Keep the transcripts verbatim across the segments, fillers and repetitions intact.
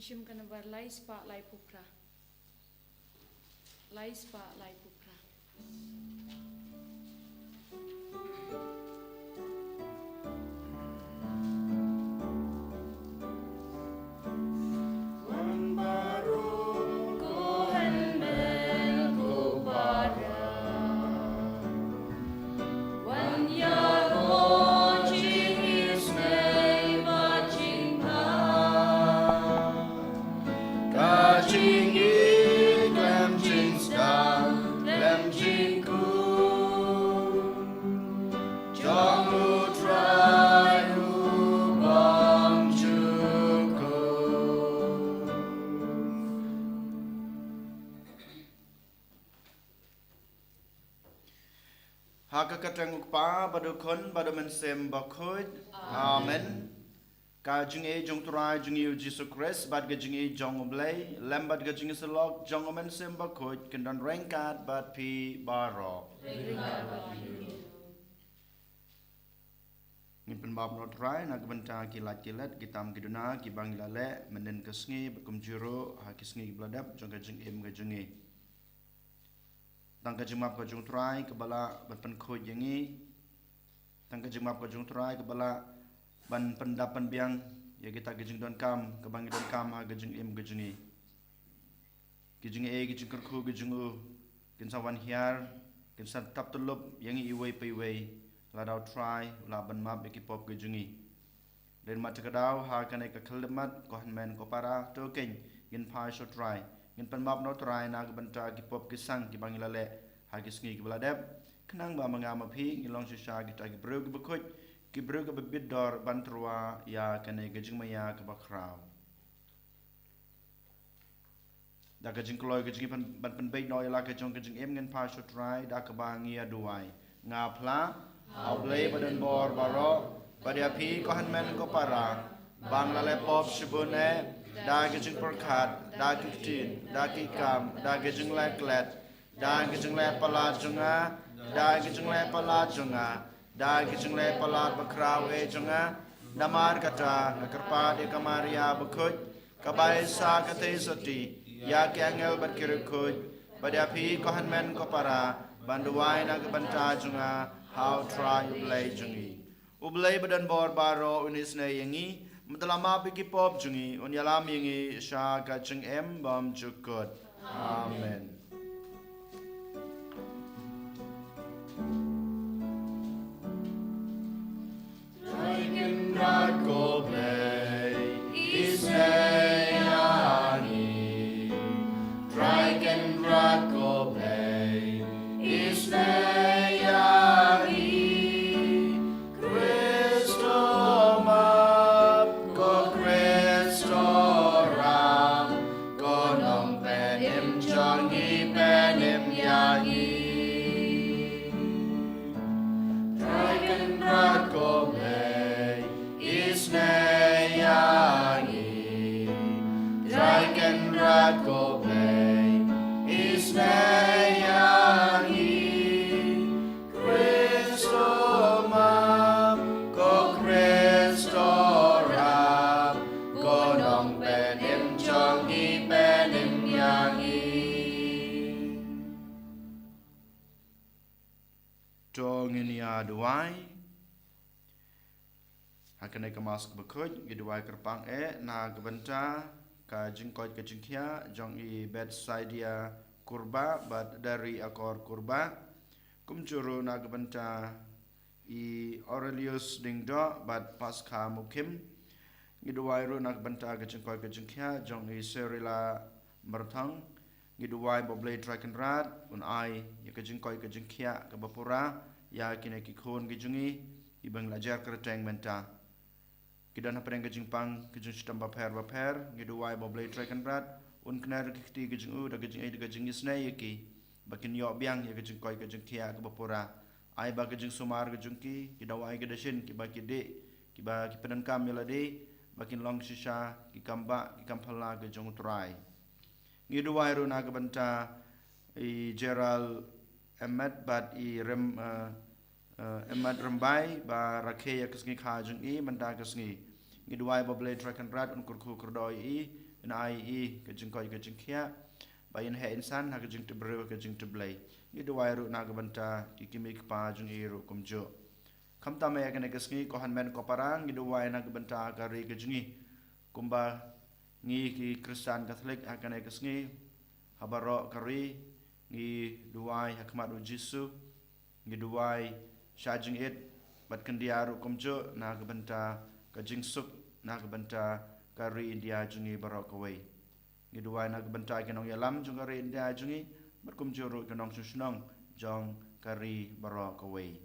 Shim ka nambar lai spah lai phew phra. Lai spah lai phew phra. Wan baroh ko hynmen ko para. Wan ïaroh jingisynei bad jingpang. Ka jingïeit khlem jingsdang khlem jingkhuid jong U Trai U Bymjukut. Ha ka kyrteng U Kpa bad U Khun bad U Mynsiem Bakhuid. Amen. Ka jingïeit jong U Trai jong ngi U Jisu Khrist bad ka jingïeit jong U Blei lem bad ka jingïasyllok jong U Mynsiem Bakhuid kin don ryngkat bad phi baroh. Ngin pynbapnot Trai na ka bynta ki lad ki let, ki tam ki duna kiba ngi la leh mynhynnin ka sngi bad kumjuh ruh ha ki sngi kiba la dep jong ka jingim ka jong ngi. Tang ka jingmap ka jong U Trai kaba lah ban pynkhuid ïa ngi. Tang ka jingmap ka jong U Trai kaba lah ban pyndap pynbiang ïa kita ki jingdonkam kaba ngi donkam ha ka jingim ka jong ngi. Ki jingeh ki jingkyrkhu ki jong U kin sa wan hiar, kin sa tap tyllup ïa ngi iwei pa iwei. Lada U Trai U lah ban map ïa ki pop ki jong ngi. Dei ma te ka daw ha kane ka khyllipmat, ko hynmen ko para, to kein ngin phai sha U Trai, ngin pynbapnot Trai na ka bynta ki pop ki sang kiba ngi la leh ha ki sngi kiba la dep, khnang ba ma nga ma phi ngin long shisha kita ki briew kiba khuid, ki briew kiba bit dor ban tyrwa ïa kane ka jingmaïa kaba khraw. Da ka jingkloi ka jingpyn-, ban pynbeit noh ïa la ka jong ka jingim ngin phai sha U Trai da kaba ngi ïa duwai. Nga phla ha U Blei ba don bor baroh, bad ïa phi ko hynmen ko para, ba nga la leh pop shibun eh, da ki jingpyrkhat, da ki ktien, da ki kam, da ki jingleh klet, da ki jingleh palat jong nga, da ki jingleh palat jong nga, da ki jingleh palat bakhraw eh jong nga. Namar kata nga kyrpad ïa ka Maria bakhuid, ka bai sah ka theisotti ïa ki angel bad ki riewkhuid, bad ïa phi ko hynmen ko para, ban duwai na ka bynta jong nga ha U Trai U Blei jong ngi. U Blei ba don bor baroh un isynei ïa ngi, mynta la map ïa ki pop jong ngi, un ïalam ïa ngi sha ka jingim bymjukut. Amen. Trai Kynrad ko Blei, isynei ïa ngi. Trai Kynrad ko Blei, isynei ïa ngi. Khristo map, ko Khristo ram, ko Nongpynim jong ngi, pynim ïa ngi. Trai Kynrad ko Blei, isynei ïa ngi. Trai Kynrad ko Blei, isynei ïa ngi. Khristo map, ko Khristo ram, ko Nongpynim jong ngi, pynim ïa ngi. To ngin ïa duwai. Ha kane ka Mass kaba khuid ngi duwai kyrpang eh na ka bynta ka jingkoit ka jingkhiah jong i Bethsaida Kurbah bad Dari Akor Kurbah. Kumjuh ruh na ka bynta i Aurelius Dingdoh bad Paskha Mukhim. Ngi duwai ruh na ka bynta ka jingkoit ka jingkhiah jong i Serila Myrthang. Ngi duwai ba U Blei Trai Kynrad un ai ïa ka jingkoit ka jingkhiah kaba pura ïa kine ki khun ki jong ngi kiba ngi la jer kyrteng mynta. Ki don hapdeng ka jingpang ka jingshitom bapher bapher, ngi duwai ba U Blei Trai Kynrad un kner ki kti ki jong u da ka jingïeit da ka jingisynei ïa ki, ba kin ïoh biang ïa ka jingkoit ka jingkhiah kaba pura. Ai ba ka jingsumar ka jong ki, ki dawai ki dashin kiba ki dih, kiba ki pyndonkam ïa lade, ba kin long shisha ki kambah ki kamphylla ka jong U Trai. Ngi duwai ruh na ka bynta i Gerald Emet bad i Rem, eh, eh, Emet Rembai ba rakhe ïa ka sngi kha jong i mynta ka sngi. Ngi duwai ba U Blei Trai Kynrad un kyrkhu kyrdoh ïa i, yn ai ïa i ka jingkoit ka jingkhiah, ba yn heh yn san ha ka jingtip briew ha ka jingtip Blei. Ngi duwai ruh na ka bynta ki kmie ki kpa jong i ruh kumjuh. Khamtam ïa kane ka sngi, ko hynmen ko para, ngi duwai na ka bynta ka ri ka jong i. Kumba ngi ki Khristan Katholik ha kane ka sngi, ha baroh ka ri, ngi duwai ha khmat u Jisu, ngi duwai sha jingit bad khyndiat ruh kumjuh na ka bynta ka jingsuk na ka bynta ka ri India jong ngi baroh kawei. Ngi duwai na ka bynta ki nongïalam jong ka ri India jong ngi, bad kumjuh ruh ki nongshong shnong jong ka ri baroh kawei.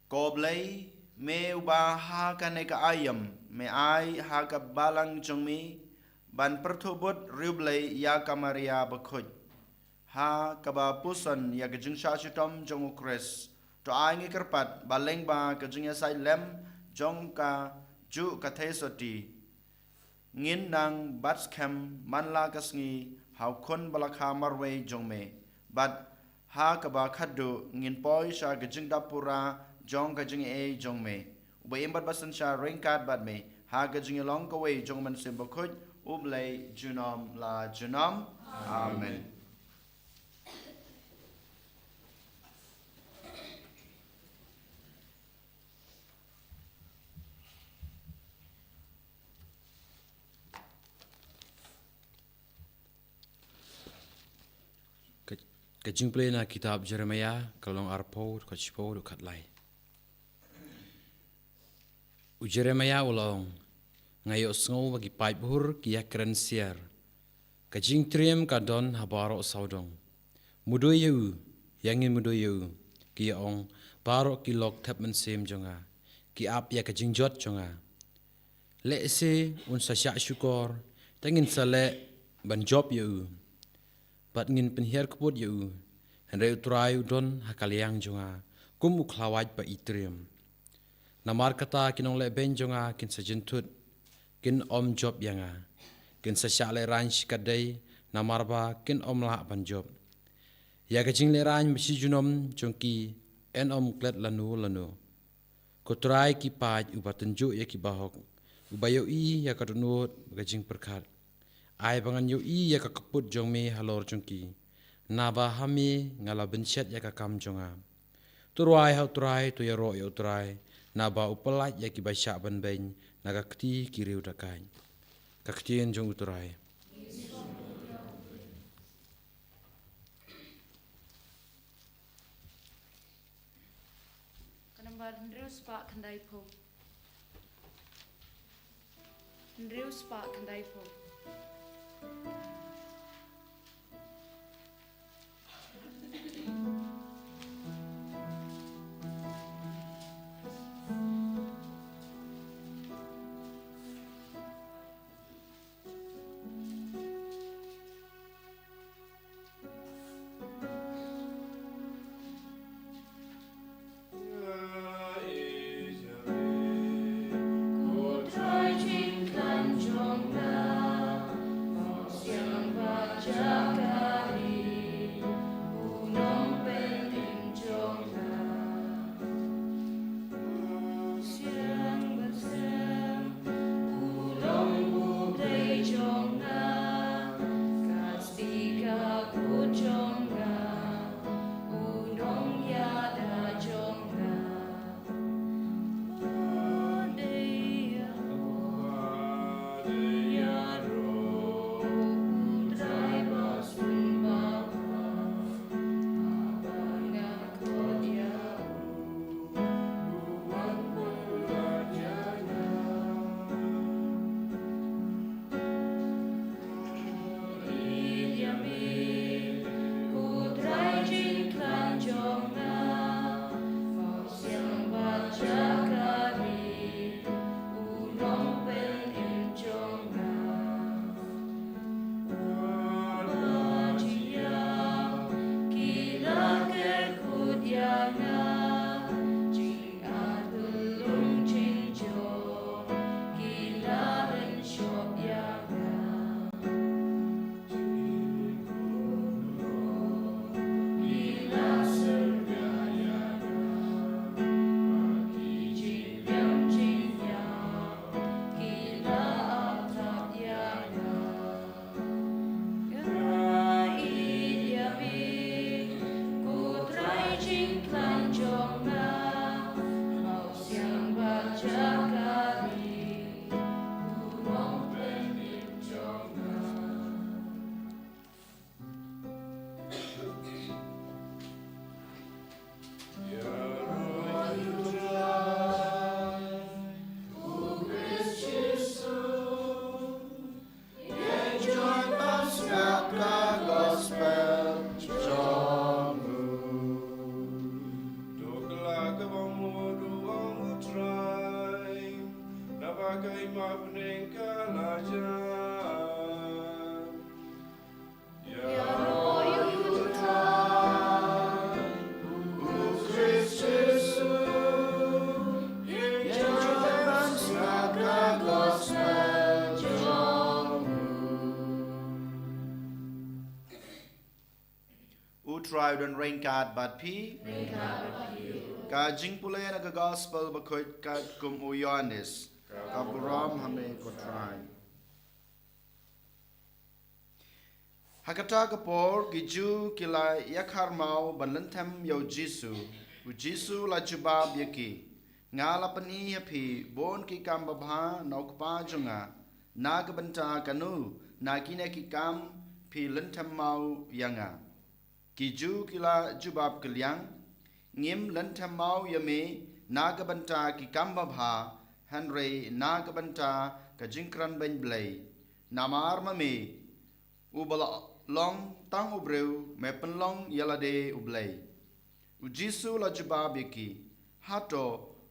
Ko Blei, me uba ha kane ka aïom me ai ha ka balang jong me ban pyrthuh bud riewblei ïa ka Maria bakhuid, ha kaba puson ïa ka jingshah shitom jong u Khrist, to ai ngi kyrpad ba lyngba ka jingïasaid lem jong ka juh ka theisotti, ngin nang bat skhem man la ka sngi ha u Khun ba la kha marwei jong me, bad ha kaba khatduh ngin poi sha ka jingdap pura jong ka jingaiei jong me, uba im bad ba synshar ryngkat bad me ha ka jingïalong kawei jong u Mynsiem Bakhuid, U Blei junom la junom. Amen. Ka, ka jingpule na kitab Jeremiah, ka lynnong arphew, dkhot shiphew, dkhot lai. U Jeremiah u la ong, nga ïohsngew ba ki paidbah ki ïakren siar. Ka jingtriem ka don ha baroh sawdong. Mudui ïa u, ïa ngin mudui ïa u, ki ïa ong baroh ki lok thep mynsiem jong nga, ki ap ïa ka jingjot jong nga. Lehse un sa shah shukor, te ngin sa leh ban jop ïa u, bad ngin pynhiar kput ïa u. Hynrei U Trai u don ha ka liang jong nga kum u khlawait ba i triem. Namar kata ki nonglehbeiñ jong nga kin sa jynthut, kin ym jop ïa nga. Kin sa shah lehraiñ shikatdei, namar ba kin ym lah ban jop. Ïa ka jinglehraiñ ba shi junom jong ki yn ym klet lano lano. Ko Trai ki paid uba tynjuh ïa ki bahok, uba ïohi ïa ka dohnud bad ka jingpyrkhat, ai ba ngan ïohi ïa ka kput jong me halor jong ki, naba ha me nga la bynshet ïa ka kam jong nga. To rwai ha U Trai, to ïaroh ïa U Trai, naba u pyllait ïa kiba shah ban beiñ na ka kti ki riew dakaid. Ka ktien jong U Trai. Ka nambar hynriew spah khyndaiphew. Hynriew spah khyndaiphew. Trai u don ryngkat bad phi. Ka jingpule na ka gospel bakhuid katkum u Ïoannis. Ka burom ha me ko Trai. Ha kata ka por ki Jiw ki la ïakhar maw ban lynthem ïa u Jisu. U Jisu la jubab ïa ki, nga la pyni ha phi bun ki kam babha na u Kpa jong nga. Na ka bynta kano na kine ki kam phi lynthem maw ïa nga? Ki Jiw ki la jubab kylliang, ngim lynthem maw ïa me na ka bynta ki kam babha, hynrei na ka bynta ka jingkren beiñ Blei. Namar ma me, uba la long tang u briew, me pynlong ïa lade u Blei. U Jisu la jubab ïa ki, hato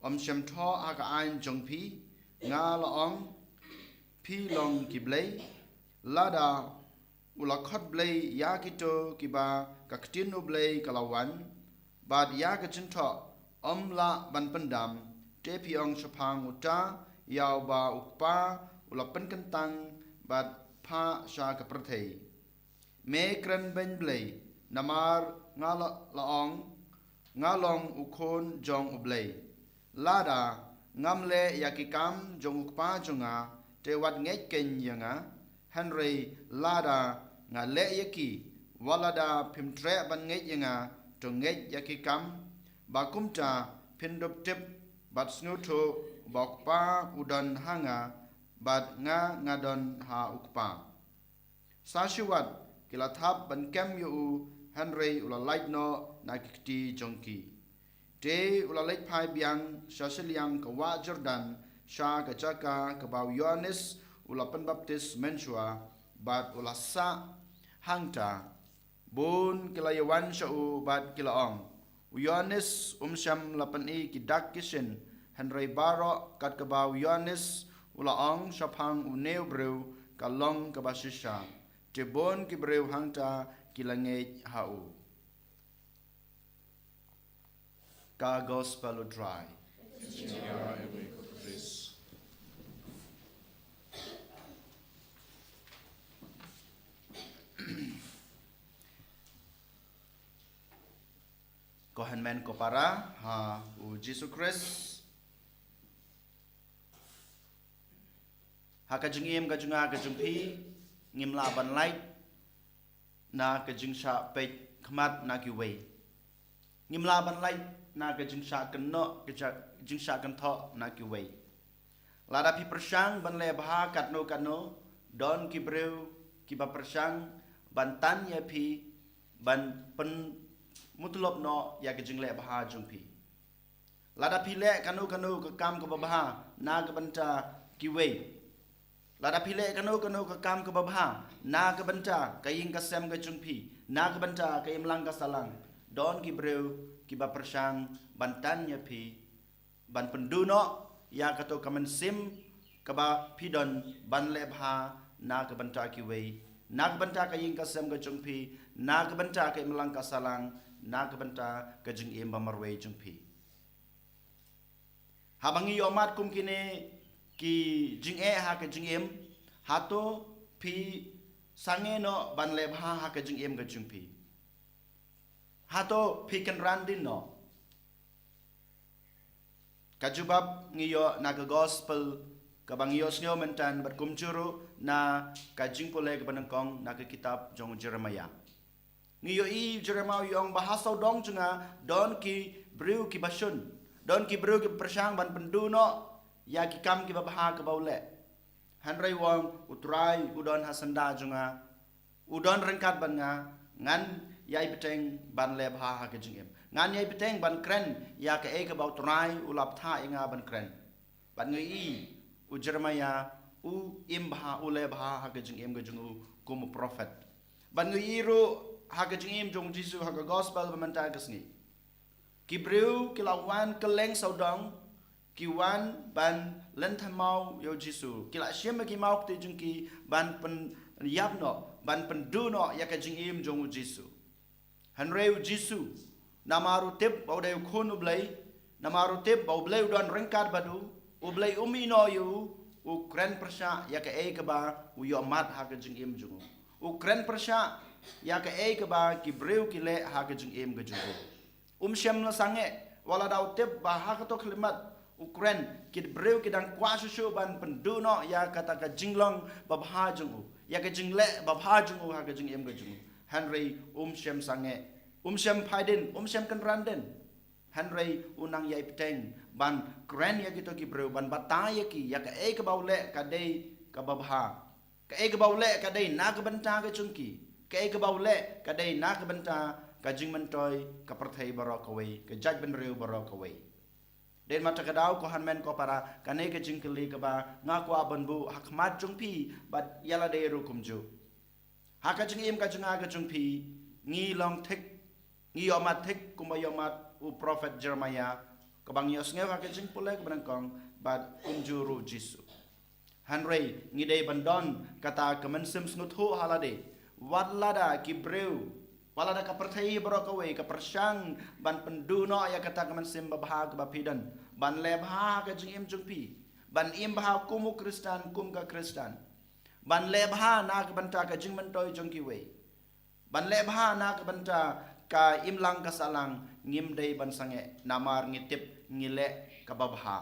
ym shym thoh ha ka aiñ jong phi, nga la ong, phi long ki blei? Lada u la khot blei ïa kito kiba ka ktien u Blei ka la wan, bad ïa ka jingthoh ym lah ban pyndam, te phi ong shaphang uta ïa uba u Kpa u la pynkyntang bad phah sha ka pyrthei. Me kren beiñ Blei, namar nga la, la ong, nga long u khun jong u Blei. Lada ngam leh ïa ki kam jong u Kpa jong nga, te wat ngeit keiñ ïa nga, hynrei lada nga leh ïa ki, wat lada phim treh ban ngeit ïa nga, to ngeit ïa ki kam, ba kumta phin dup tip bad sngewthuh ba u Kpa u don ha nga, bad nga nga don ha u Kpa. Sa shi wat ki la thap ban kem ïa u, hynrei u la lait noh na ki kti jong ki. Te u la leit phai biang sha shiliang ka wah Jordan, sha ka jaka kaba u Ïoannis u la pynbaptis mynshuwa, bad u la sah hangta. Bun ki la ïawan sha u bad ki la ong, u Ïoannis um shym la pyni ki dak ki shin, hynrei baroh kat kaba u Ïoannis u la ong shaphang une u briew ka long kaba shisha. Te bun ki briew hangta ki la ngeit ha u. Ka gospel u Trai. Ko hynmen ko para ha u Jisu Khrist. Ha ka jingim ka jong nga ka jong phi, ngim lah ban lait na ka jingshah peit khmat na kiwei. Ngim lah ban lait na ka jingshah kynnoh, ka ja-, jingshah kynthoh na kiwei. Lada phi pyrshang ban leh bha katno katno, don ki briew kiba pyrshang ban tan ïa phi, ban pynmutlop noh ïa ka jingleh bha jong phi. Lada phi leh kano kano ka kam kaba bha na ka bynta kiwei. Lada phi leh kano kano ka kam kaba bha na ka bynta ka ïing ka sem ka jong phi, na ka bynta ka imlang ka sahlang, don ki briew kiba pyrshang ban tan ïa phi, ban pynduh noh ïa kato ka mynsiem kaba phi don ban leh bha na ka bynta kiwei, na ka bynta ka ïing ka sem ka jong phi, na ka bynta ka imlang ka sahlang, na ka bynta ka jingim ba marwei jong phi. Haba ngi ïoh mad kum kine ki jingeh ha ka jingim, hato phi sangeh noh ban leh bha ha ka jingim ka jong phi? Hato phi kynran dien noh? Ka jubab ngi ïoh na ka gospel kaba ngi ïohsngew mynta bad kumjuh ruh na ka jingpule kaba nyngkong na ka kitab jong u Jeremiah. Ngi ïohi u Jeremiah u ong ba ha sawdong jong nga don ki briew kiba shun, don ki briew kiba pyrshang ban pynduh noh ïa ki kam kiba bha kaba u leh. Hynrei u ong, u Trai u don ha syndah jong nga, u don ryngkat bad nga, ngan ïai bteng ban leh bha ha ka jingim. Ngan ïai bteng ban kren ïa kaei kaba u Trai u la bthah ïa nga ban kren. Bad ngi ïohi u Jeremiah u im bha, u leh bha ha ka jingim ka jong u kum u prophet. Bad ngi ïohi ruh ha ka jingim jong u Jisu ha ka gospel ba mynta ka sngi. Ki briew ki la wan kylleng sawdong, ki wan ban lynthem maw ïa u Jisu. Ki la shim ïa ki mawkti jong ki ban pynïap noh, ban pynduh noh ïa ka jingim jong u Jisu. Hynrei u Jisu, namar u tip ba u dei u Khun u Blei, namar u tip ba u Blei u don ryngkat bad u, u Blei um ïehnoh ïa u, u kren pyrshah ïa kaei kaba u ïoh mad ha ka jingim jong u. U kren pyrshah ïa kaei kaba ki briew ki leh ha ka jingim ka jong u. Um shym la sangeh wat la da u tip ba ha kato ka khyllipmat u kren ki briew ki dang kwah shuh shuh ban pynduh noh ïa kata ka jinglong babha jong u, ïa ka jingleh babha jong u ha ka jingim ka jong u. Hynrei um shym sangeh, um shym phaidien, um shym kynran dien. Hynrei u nang ïai bteng ban kren ïa kito ki briew, ban batai ïa ki ïa kaei kaba u leh ka dei kaba bha. Kaei kaba u leh ka dei na ka bynta ka jong ki. Kaei kaba u leh ka dei na ka bynta ka jingmyntoi ka pyrthei baroh kawei, ka jaitbynriew baroh kawei. Dei namar kata ka daw, ko hynmen ko para, kane ka jingkylli kaba nga kwah ban buh ha khmat jong phi bad ïa lade ruh kumjuh. Ha ka jingim ka jong nga ka jong phi, ngi long thik, ngi ïohmad thik kumba ïohmad u prophet Jeremiah, kaba ngi ïohsngew ha ka jingpule kaba nyngkong, bad kumjuh ruh Jisu. Hynrei ngi dei ban don kata ka mynsiem sngewthuh ha lade, wat lada ki briew, wat lada ka pyrthei baroh kawei ka pyrshang ban pynduh noh ïa kata ka mynsiem babha kaba phi don, ban leh bha ha ka jingim jong phi, ban im bha kum u Khristan, kum ka Khristan, ban leh bha na ka bynta ka jingmyntoi jong kiwei, ban leh bha na ka bynta ka imlang ka sahlang, ngim dei ban sangeh namar ngi tip ngi leh kaba bha.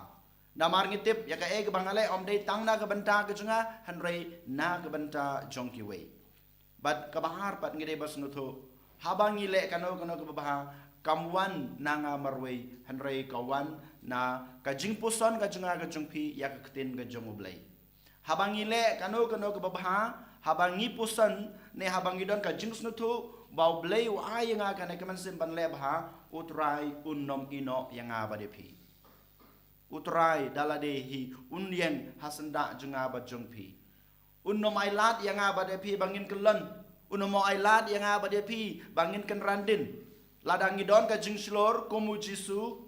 Namar ngi tip ïa kaei kaba nga leh ym dei tang na ka bynta ka jong nga, hynrei na ka bynta jong kiwei. Bad kaba ar pat, ngi dei ban sngewthuh, haba ngi leh kano kano kaba bha, kam wan na nga marwei, hynrei ka wan na ka jingpuson ka jong nga ka jong phi ïa ka ktien ka jong U Blei. Haba ngi leh kano kano kaba bha, haba ngi puson, ne haba ngi don ka jingsngewthuh ba U Blei u ai ïa nga kane ka mynsiem ban leh bha, U Trai un ym ïehnoh ïa nga bad ïa phi. U Trai da lade hi un ïeng ha syndah jong nga bad jong phi. Un ym ailad ïa nga bad ïa phi ba ngin kyllon. Un ym ailad ïa nga bad ïa phi ba ngin kynran dien. Lada ngi don ka jingshlur kum u Jisu,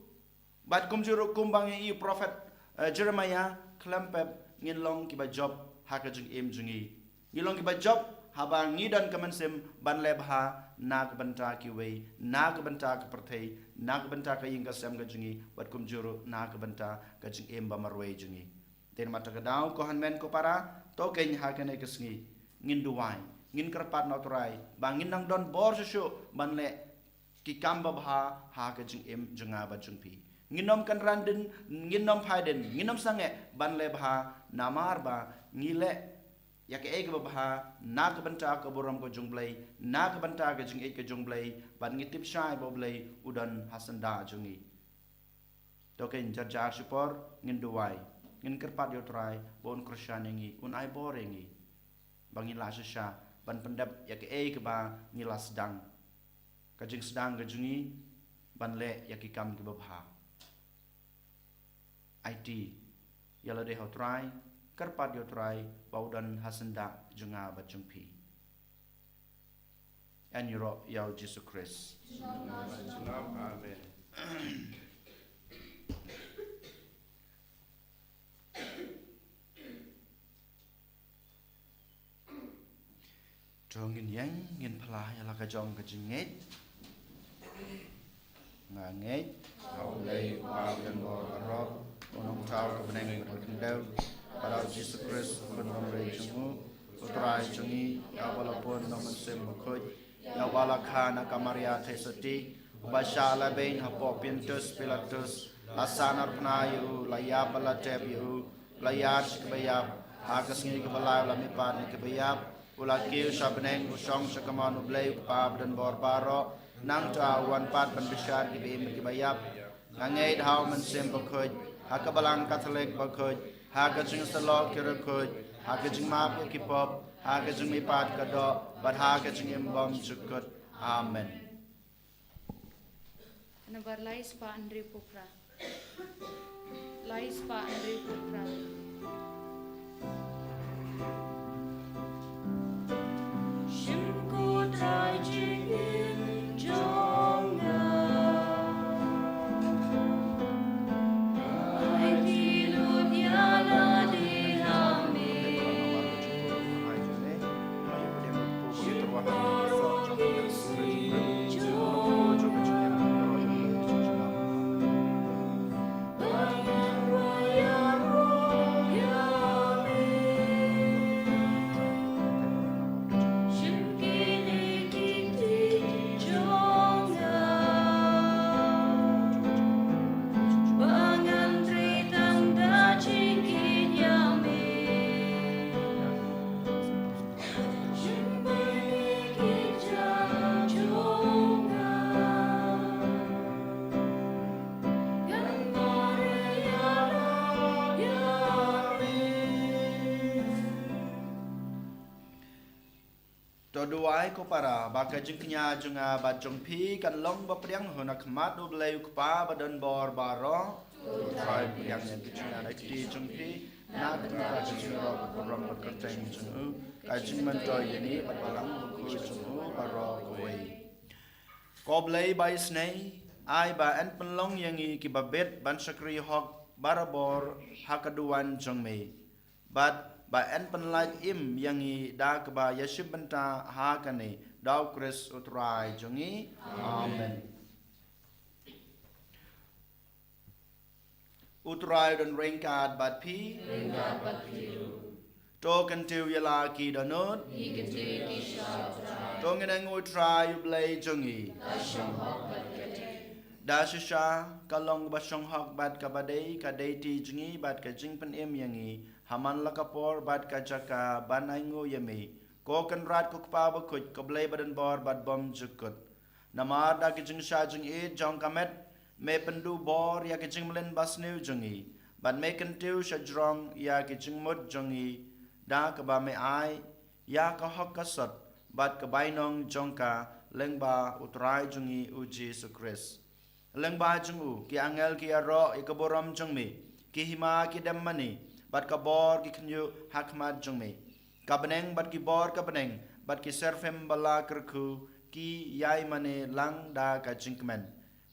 bad kumjuh ruh kumba ngi ïohi u prophet, eh, Jeremiah, khlem pep ngin long kiba jop ha ka jingim jong ngi. Ngi long kiba jop haba ngi don ka mynsiem ban leh bha na ka bynta kiwei, na ka bynta ka pyrthei, na ka bynta ka ïing ka sem ka jong ngi, bad kumjuh ruh na ka bynta ka jingim ba marwei jong ngi. Te namar kata ka daw, ko hynmen ko para, to keiñ ha kane ka sngi ngin duwai, ngin kyrpad na U Trai ba ngin nang don bor shuh shuh ban leh ki kam babha ha ka jingim jong nga bad jong phi. Ngin ym kynran dien, ngin ym phai dien, ngin ym sangeh ban leh bha, namar ba ngi leh ïa kaei kaba bha na ka bynta ka burom ka jong U Blei, na ka bynta ka jingïeit ka jong U Blei, bad ngi tip shai ba U Blei u don ha syndah jong ngi. To keiñ, jar jar shipor ngin duwai, ngin kyrpad ïa U Trai ba un kyrshan ïa ngi, un ai bor ïa ngi, ba ngin lah shisha ban pyndep ïa kaei kaba ngi la sdang, ka jingsdang ka jong ngi ban leh ïa ki kam kiba bha. Aiti ïa lade ha U Trai, kyrpad ïa U Trai ba u don ha syndah jong nga bad jong phi. Yn ïaroh ïa U Jisu Khrist. Amen. To ngin ïeng, ngin phla ïa la ka jong ka jingngeit. Nga ngeit ha U Blei U Kpa uba don bor baroh, U Nongthaw ka bneng bad ka khyndew, bad ha U Jisu Khrist u khun bymrei jong u, U Trai jong ngi, ïa uba la pun na U Mynsiem Bakhuid, ïa uba la kha na ka Maria theisotti, uba shah lehbeiñ hapoh Pontius Pilatus, la sahnarphna ïa u, la ïap bad la tep ïa u, u la ïaid sha kaba ïap, ha ka sngi kaba lai u la mihpat na ki baïap, u la kiew sha bneng, u shong sha kamon U Blei U Kpa uba don bor baroh, nangta u wan pat ban bishar kiba im bad kiba ïap. Nga ngeit ha U Mynsiem Bakhuid, ha ka Balang Katholik bakhuid, ha ka jingïasyllok ki riewkhuid, ha ka jingmap ïa ki pop, ha ka jingmihpat ka doh, bad ha ka jingim bymjukut. Amen. Nambar lai spah hynriewphew phra. Lai spah hynriewphew phra. Shim ko Trai jingim jong nga. Ai ti lut ïa lade ha me. To duwai ko para, ba ka jingkñia jong nga bad jong phi kan long ba pdiang hun ha khmat U Blei U Kpa ba don bor baroh. To Trai pdiang ïa ka jingkñia na kti jong phi, na ka bynta ka jingïaroh ka burom bad kyrteng jong u, ka jingmyntoi ïa ngi bad Balang Bakhuid jong u baroh kawei. Ko Blei ba isynei, ai ba yn pynlong ïa ngi kiba bit ban shakri hok barabor ha ka duwan jong me, bad ba yn pynlait im ïa ngi da kaba ïashim bynta ha kane, da U Khrist U Trai jong ngi. Amen. U Trai u don ryngkat bad phi. Ryngkat bad phi ruh. To kyntiew ïa la ki dohnud. Ngi kyntiew ïa ki sha U Trai. To ngin ïa U Trai U Blei jong ngi. Ka shong hok bad ka dei. Da shisha ka long ba shong hok bad kaba dei, ka dei ti jong ngi bad ka jingpynim ïa ngi ha man la ka por bad ka jaka ban ainguh ïa me, ko Kynrad ko Kpa Bakhuid, ko Blei ba don bor bad bymjukut. Namar da ka jingshah jingit jong ka met, me pynduh bor ïa ka jingmlien basniew jong ngi, bad me kyntiew shajrong ïa ka jingmut jong ngi, da kaba me ai ïa ka hok ka sot bad ka bainong jong ka lyngba U Trai jong ngi U Jisu Khrist. Lyngba jong u ki angel ki ïaroh ïa ka burom jong me, ki hima ki dem mane, bad ka bor ki khynñiuh ha khmat jong me. Ka bneng bad ki bor ka bneng bad ki serafim ba la kyrkhu ki ïai mane lang da ka jingkmen.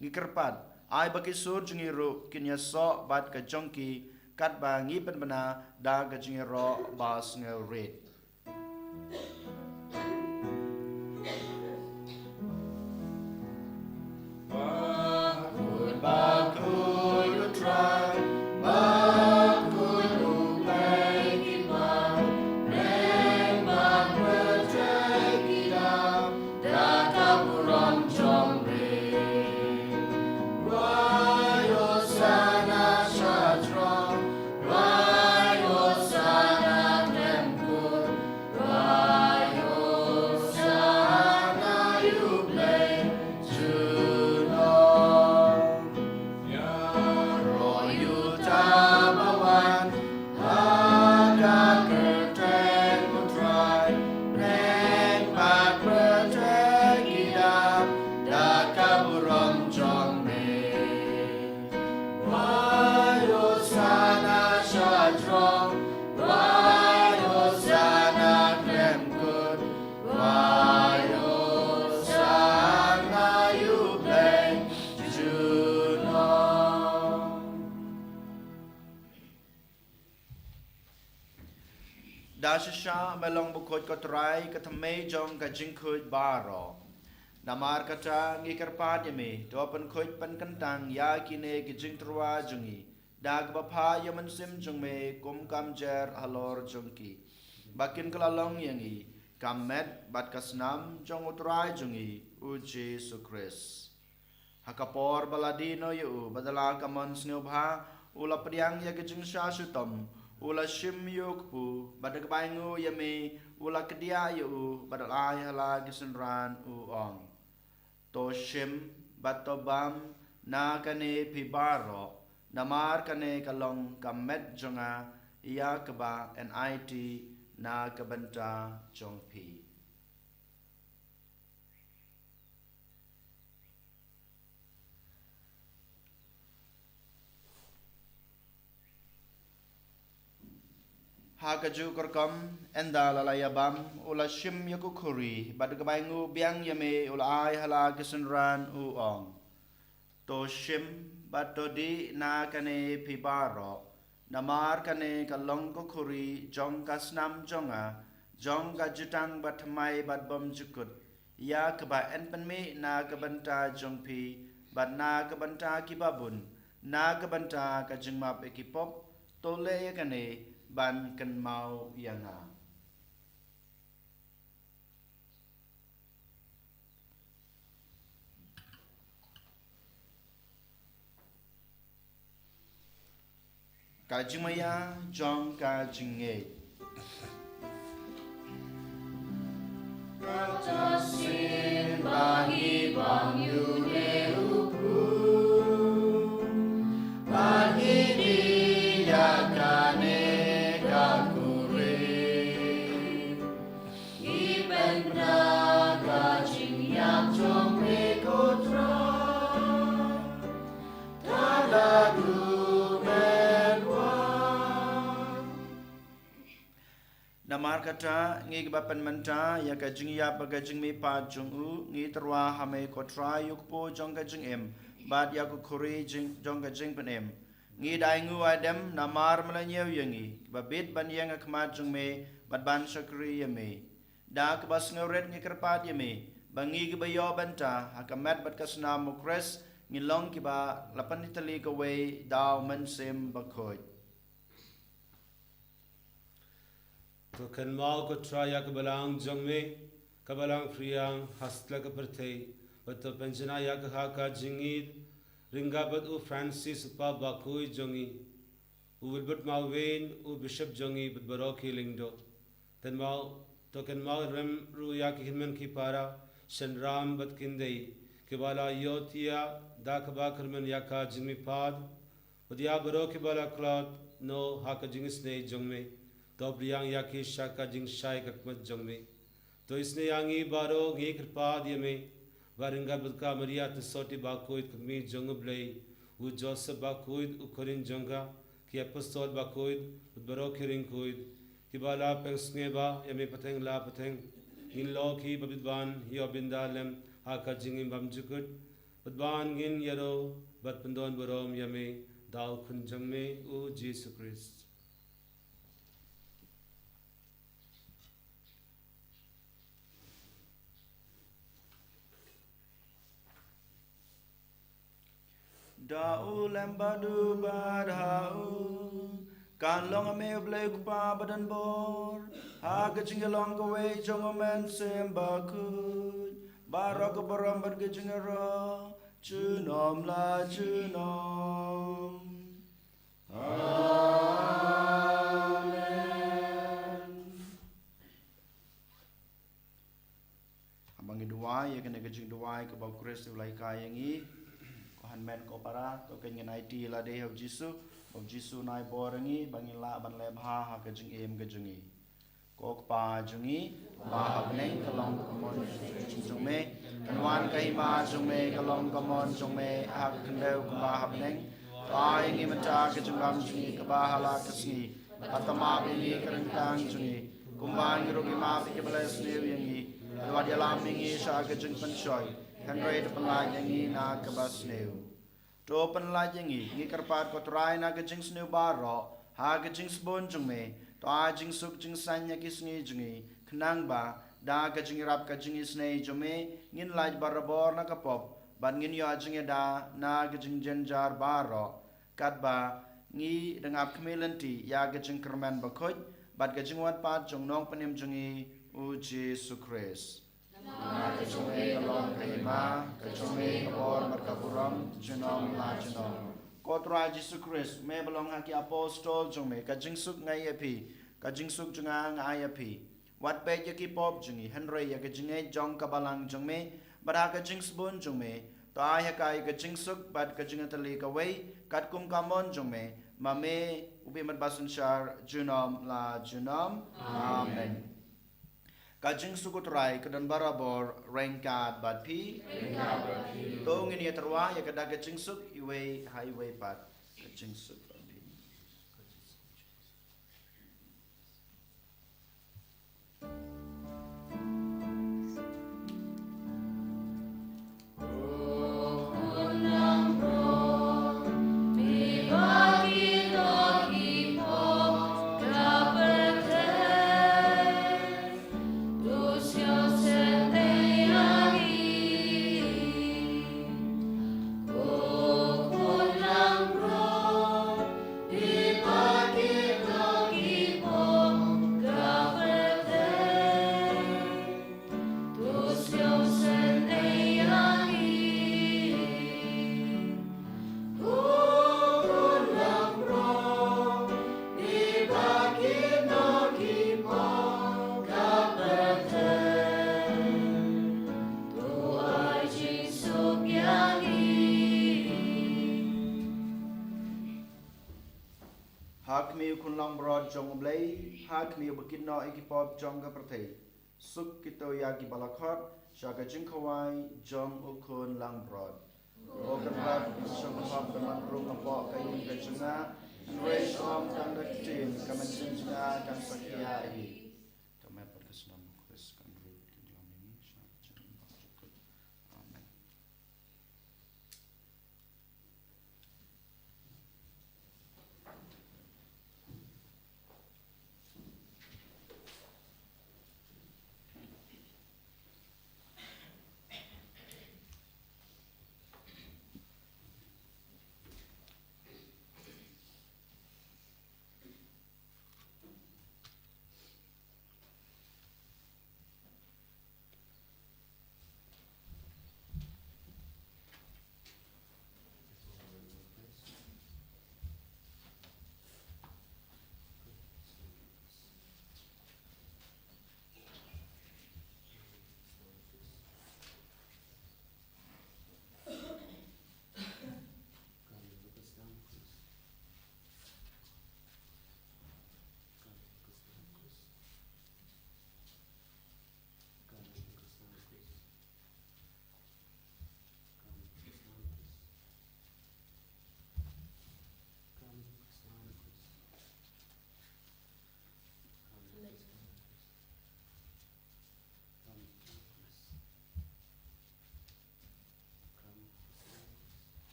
Ngi kyrpad, ai ba ki sur jong ngi ruh kin ïasoh bad ka jong ki, katba ngi pynbna da ka jingïaroh ba sngewrit. Bakhuid, bakhuid U Trai, bakhuid U Blei ki ban, bneng bad pyrthei ki dap da ka burom jong me. Wai Hosana shajrong, wai Hosana khlem kut, wai Hosana ïa U Blei junom. Ïaroh ïa uta ba wan ha ka kyrteng U Trai, bneng bad pyrthei ki dap da ka burom jong me. Wai Hosana shajrong, wai Hosana khlem kut, wai Hosana ïa U Blei junom. Da shisha me long bakhuid ko Trai, ka thymmei jong ka jingkhuid baroh. Namar kata ngi kyrpad ïa me, to pynkhuid pynkyntang ïa kine ki jingtyrwa jong ngi da kaba phah ïa u Mynsiem jong me kum ka mjer halor jong ki, ba kin kylla long ïa ngi ka met bad ka snam jong U Trai jong ngi U Jisu Khrist. Ha ka por ba la die noh ïa u, bad da la ka mon sngewbha u la pdiang ïa ka jingshah shitom, u la shim ïa u kpu, bad da kaba ainguh ïa me u la kdiah ïa u, bad da la ai ha la ki synran u ong: To shim bad to bam na kane phi baroh, namar kane ka long ka met jong nga ïa kaba yn aiti na ka bynta jong phi. Ha kajuh ka rukom, ynda la la ïa bam, u la shim ïa ka khuri, bad da kaba ainguh biang ïa me u la ai ha la ki synran u ong: To shim bad to dih na kane phi baroh, namar kane ka long ka khuri jong ka snam jong nga, jong ka jutang bathymmai bad bymjukut, ïa kaba yn pynmih na ka bynta jong phi bad na ka bynta kiba bun, na ka bynta ka jingmap ïa ki pop. To leh ïa kane ban kynmaw ïa nga. Ka jingmaïa jong ka jingngeit. Kata shisien ba ngi bam ïa une u kpu, ba ngi dih ïa kane ka khuri, ngi pynbna Kata ngi kaba pynmynta ïa ka jingïap bad ka jingmihpat jong u, ngi tyrwa ha me ko Trai, u kpu jong ka jingim bad ïa ka khuri jong ka jingpynim. Ngi da ainguh aidem namar me la ñiew ïa ngi, kaba bit ban ïeng ha khmat jong me bad ban shakri ïa me. Da kaba sngewrit ngi kyrpad ïa me ba ngi kiba ïoh bynta ha ka met bad ka snam u Khrist, ngin long kiba la pyntylli kawei da u Mynsiem Bakhuid. To kynmaw ko Trai ïa ka balang jong me, ka balang phriang ha satlak ka pyrthei, bad to pynjanai ïa ka ha ka jingïeit ryngkat bad u Francis u Pap Bakhuid jong ngi, u Wilbert Mawin u Bishop jong ngi bad baroh ki lyngdoh. Kynmaw, to kynmaw rem ruh ïa ki hynmen ki para, shynrang bad ki khyndai, kiba la ïohthiah da kaba kyrmen ïa ka jingmihpat, bad ïa baroh kiba la khlad noh ha ka jingisynei jong me, to pdiang ïa ki sha ka jingshai khmat jong me. To isynei ïa ngi baroh, ngi kyrpad ïa me ba ryngkat bad ka Maria Tynsot Bakhuid ka Kmie jong u Blei, u Joseph Bakhuid u khun jong ka, ki apostol bakhuid bad baroh ki riewkhuid kiba la pynsngewbha ïa me pateng la pateng, ngin long kiba bit ban ïoh bynta lem ha ka jingim bymjukut, bad ban ngin ïaroh bad pyndonburom ïa me da u Khun jong me u Jisu Khrist. Da u lem bad u bad ha u, kan long ha me u Blei u Kpa badonbor, ha ka jingïalong kawei jong u Mynsiem Bakhuid, baroh ka burom bad ka jingïaroh junom la junom. Amen. Haba ngi duwai ïa kane ka jingduwai kaba u Khrist u la hikai ïa ngi, ko hynmen ko para, to kan ngin aiti lade ha u Jisu, ba u Jisu un ai bor ïa ngi ba ngin lah ban leh bha ha ka jingim ka jong ngi. Ko Kpa jong ngi ba ha bneng, ka long ka mon jong me, kan wan ka hima jong me, ka long ka mon jong me ha ka khyndew kumba ha bneng. To ai ïa ngi mynta ka jingbam jong ngi kaba ha la ka sngi, bad to map ïa ngi ka ryngkang jong ngi, kumba ngi ruh ngi map ïa kiba la sniew ïa ngi, bad wat ïalam ïa ngi sha ka jingpynshoi, hynrei to pynlait ïa ngi na kaba sniew. To pynlait ïa ngi, ngi kyrpad ko Trai, na ka jingsniew baroh ha ka jingsbun jong me, to ai jingsuk jingsaiñ ïa ki sngi jong ngi, khnang ba da ka jingïarap ka jingisynei jong me, ngin lait barabor na ka pop, bad ngin ïoh jingïada na ka jingjynjar baroh, katba ngi dang ap khmih lynti ïa ka jingkyrmen bakhuid bad ka jingwan pat jong u Nongpynim jong ngi u Jisu Khrist. Namar ka jong me ka long ka hima, ka jong me ka bor bad ka burom junom la junom. Ko Trai Jisu Khrist, me ba la ong ha ki apostol jong me, ka jingsuk nga ai ïa phi, ka jingsuk jong nga nga ai ïa phi. Wat peit ïa ki pop jong ngi, hynrei ïa ka jingngeit jong ka balang jong me, bad ha ka jingsbun jong me, to ai ha ka ïa ka jingsuk bad ka jingïatylli kawei, katkum ka mon jong me, ma me u Blei Mynsiem Bakhuid, junom la junom. Amen. Ka jingsuk u Trai ka don barabor ryngkat bad phi. To ngin ïa tyrwa ïa ka da ka jingsuk iwei ha iwei pat. Ka jingsuk bad phi. Ha khmih u Khun langbrot jong U Blei, ha khmih uba kit noh ïa ki pop jong ka pyrthei. Suk kito ïa kiba la khot sha ka jingkhawai jong u Khun langbrot. Ko Kynrad, ngam shym hok ban wan rung hapoh ka ïing ka jong nga, hynrei shu ong tang da ka ktien, ka mynsiem jong nga kan sa khia hi. Khrist kan ruh kan ïalam ïa ngi shaphang jingim baroh. Amen.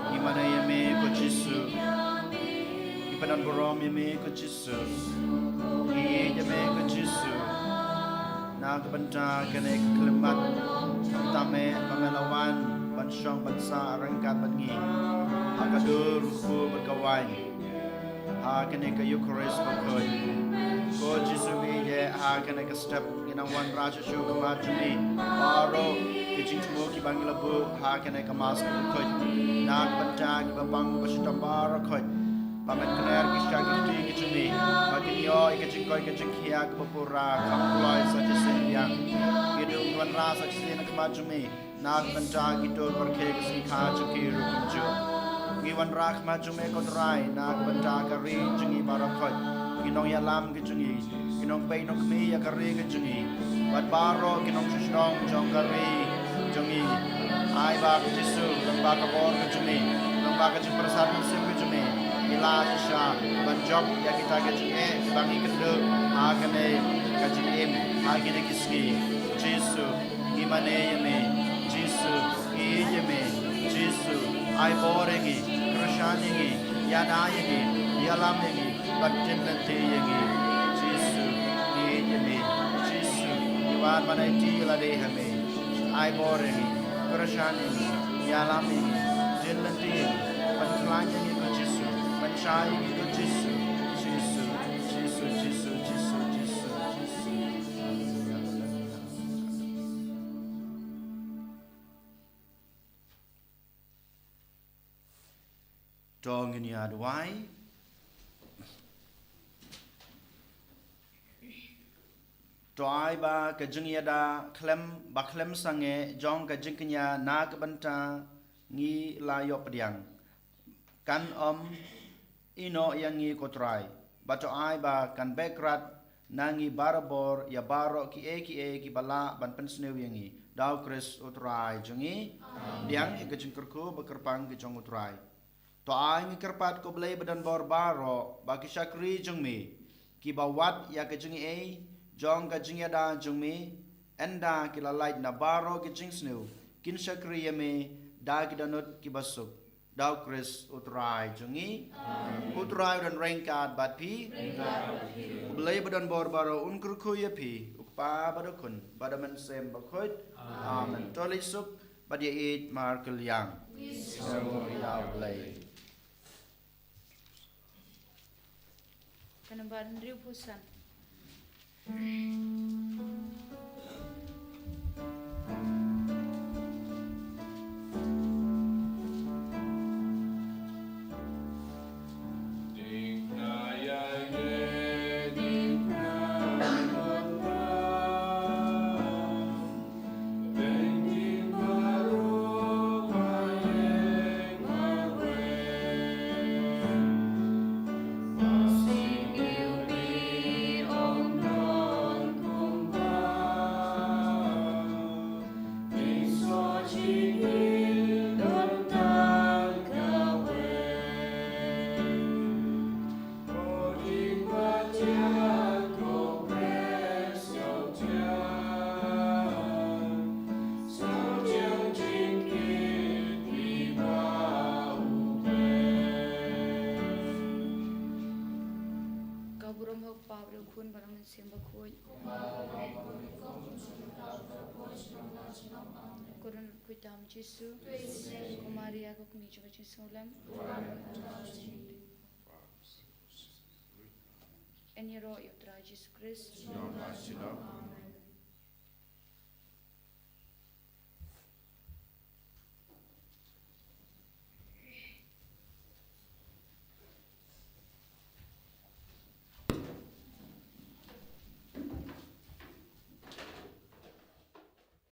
Ngi mane ïa me ko Jisu. Ngi pynban burom ïa me ko Jisu. Ngi ïeit ïa me ko Jisu. Na ka bynta kane ka khyllipmat, tam eh ba me la wan ban shong ban sah ryngkat bad ngi ha ka dur, ka kpu bad ka waiñ ha kane ka Eukharist bakhuid. Ko Jisu, ngi ïeit ha kane ka step ngi nang wanrah shuh shuh khmat jong ngi baroh. Ki jingthmu kiba ngi la buh ha kane ka Mass kaba khuid, na ka bynta kiba pang ba shitom baroh khoit, ba men kner ki sha ki kti ki jong ngi, ba kin ïoh ïa ka jingkoit ka jingkhiah kaba pura kham kloi sa shisien biang. Ki dei ki wanrah sa shisien ha khmat jong me, na ka bynta ki tur barkhie ki sngi kha jong ki ruh kumjuh. Ngi wanrah khmat jong me ko Trai, na ka bynta ka ri jong ngi baroh khoit, ki nongïalam ki jong ngi, ki nongpeit nongkhmih ïa ka ri ka jong ngi, bad baroh ki nongshong shnong jong ka ri jong ngi. Ai ba ko Jisu, lyngba ka bor ka jong me, lyngba ka jingpyrsad mynsiem ka jong me, ngi la shisha ban jop ïa kita ki jingeh kiba ngi kynduh ha kane ka jingim ha kine ki sngi. Jisu, ngi mane ïa me. Jisu, ngi ïeit ïa me. Jisu, ai bor ïa ngi, kyrshan ïa ngi, ïada ïa ngi, ïalam ïa ngi, bad dien lynti ïa ngi. Jisu, ngi ïeit ïa me. Jisu, ngi wan ban aiti ïa lade ha me. Ai bor ïa ngi, kyrshan ïa ngi, ïalam ïa ngi, dien lynti ïa ngi, pynkhlaiñ ïa ngi ko Jisu, pynshai ïa ngi ko Jisu. Jisu, Jisu, Jisu, Jisu, Jisu, Jisu. To ngin ïa duwai. To ai ba ka jingïada khlem ba khlem sangeh jong ka jingkñia na ka bynta ngi la ïoh pdiang, kan ym ïehnoh ïa ngi ko Trai, bad to ai ba kan beh krat na ngi barabor ïa baroh kiei kiei kiba lah ban pynsniew ïa ngi. Da u Khrist u Trai jong ngi. Amen. Pdiang ïa ka jingkyrkhu ba kyrpang ka jong u Trai. To ai ngi kyrpad ko Blei badonbor baroh ba ki shakri jong me, kiba wad ïa ka jingaiei jong ka jingïada jong me, ynda ki la lait na baroh ki jingsniew, kin shakri ïa me da ki dohnud kiba suk. Da u Khrist u Trai jong ngi. Amen. U Trai u don ryngkat bad phi. Ryngkat bad phi. Ko Blei badonbor baroh un kyrkhu ïa phi, u Kpa bad u Khun bad u Mynsiem Bakhuid. Amen. Amen. To leit suk bad ïa ïeit markylliang. Ïa u Blei. Ka nambar hynriewphew san. Ka burom ha u Kpa bad u Khun bad u Mynsiem Bakhuid. Ko don khuid tam Jisu. Ko Maria ko kmie jong ka jingsngewlem. Yn ïaroh ïa u Trai Jisu Khrist.